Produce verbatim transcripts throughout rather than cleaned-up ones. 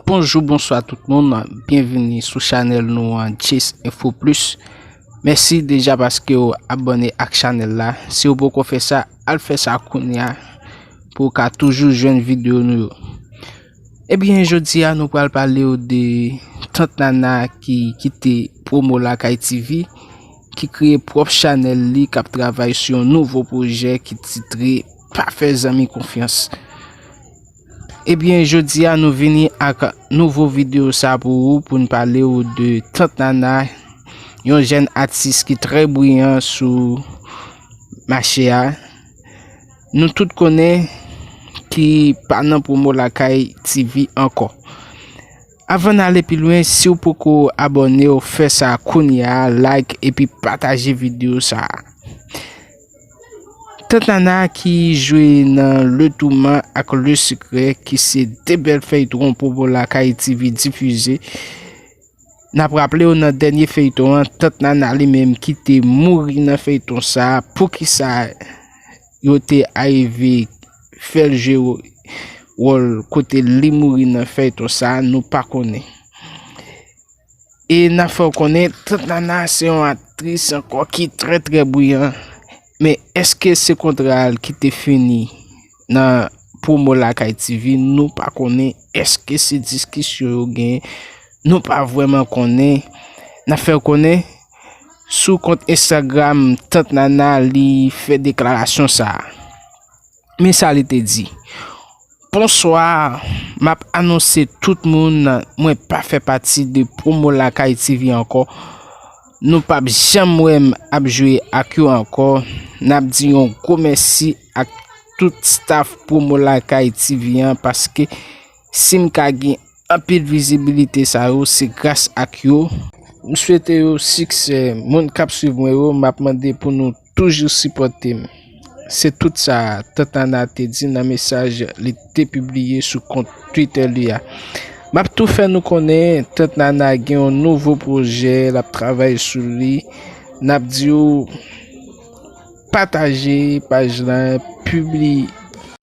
Bonjou, bonswa tout moun. Byenvini sou chanèl nou an, Jace Info Plus. Mèsi deja paske w abòne ak chanèl la. Si w poko fè sa, al fè sa kounye a pou w ka toujou jwenn videyo nou yo. Ebyen, jodi a nou pral pale w de Tant Nana ki kite Promo Lakay T V, ki kreye pwòp chanèl li, k ap travay sou yon nouvo pwojè ki titre Pa fè zanmi konfyans. Ebyen, jodi a nou vini ak nouvo videyo sa pou ou, pou n pale w de Tant Nana, yon jèn atis ki trè briyan sou mache a. Nou tout konnen ki pa nan Promo Lakay T V ankò. Avan n ale pi lwen, si w poko abòne, w fè sa kounye a, like epi pataje videyo sa a. Tant Nana ki jwe nan Le Tourment ak Le Secret, ki se de bèl fèyton Promo Lakay T V difize. N ap raple w, nan dènye feyton an, Tant Nana li menm ki te mouri nan feyton sa a. Poukisa yo te arive fè l jwe wòl kote li mouri nan feyton sa a, nou pa konnen. E n ap fè w konnen, Tant Nana se yon aktris ankò ki trè, trè briyan. Men èske se kontra l ki te fini nan Promo Lakay T V? Nou pa konnen. Èske se diskisyon yo gen? Nou pa vrèman konnen. N ap fè w konnen, sou kont Instagram Tant Nana, li fè deklarasyon sa a. Men sa li te di: Bonswa, m ap anonse tout moun, mwen pa fè pati de Promo Lakay T V ankò. Nou p ap janm wè m ap jwe ak yo ankò. N ap di yon gwo mèsi ak tout staff Promo Lakay T V an, paske si m ka gen anpil vizibilite sa yo, se gras ak yo. M swete yo siksè. Moun k ap swiv mwen yo, m ap mande pou nou toujou sipòte m. Se tout sa Tant Nana te di nan mesaj li te pibliye sou kont Twitter li a. M ap tou fè nou konnen Tant Nana gen yon nouvo pwojè, l ap travay sou li. N ap di w pataje paj la, pibliye.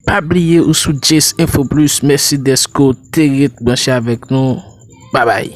Pa bliye ou sou Jace Info Plus. Mèsi dèske w te ret branche avèk nou. Babay.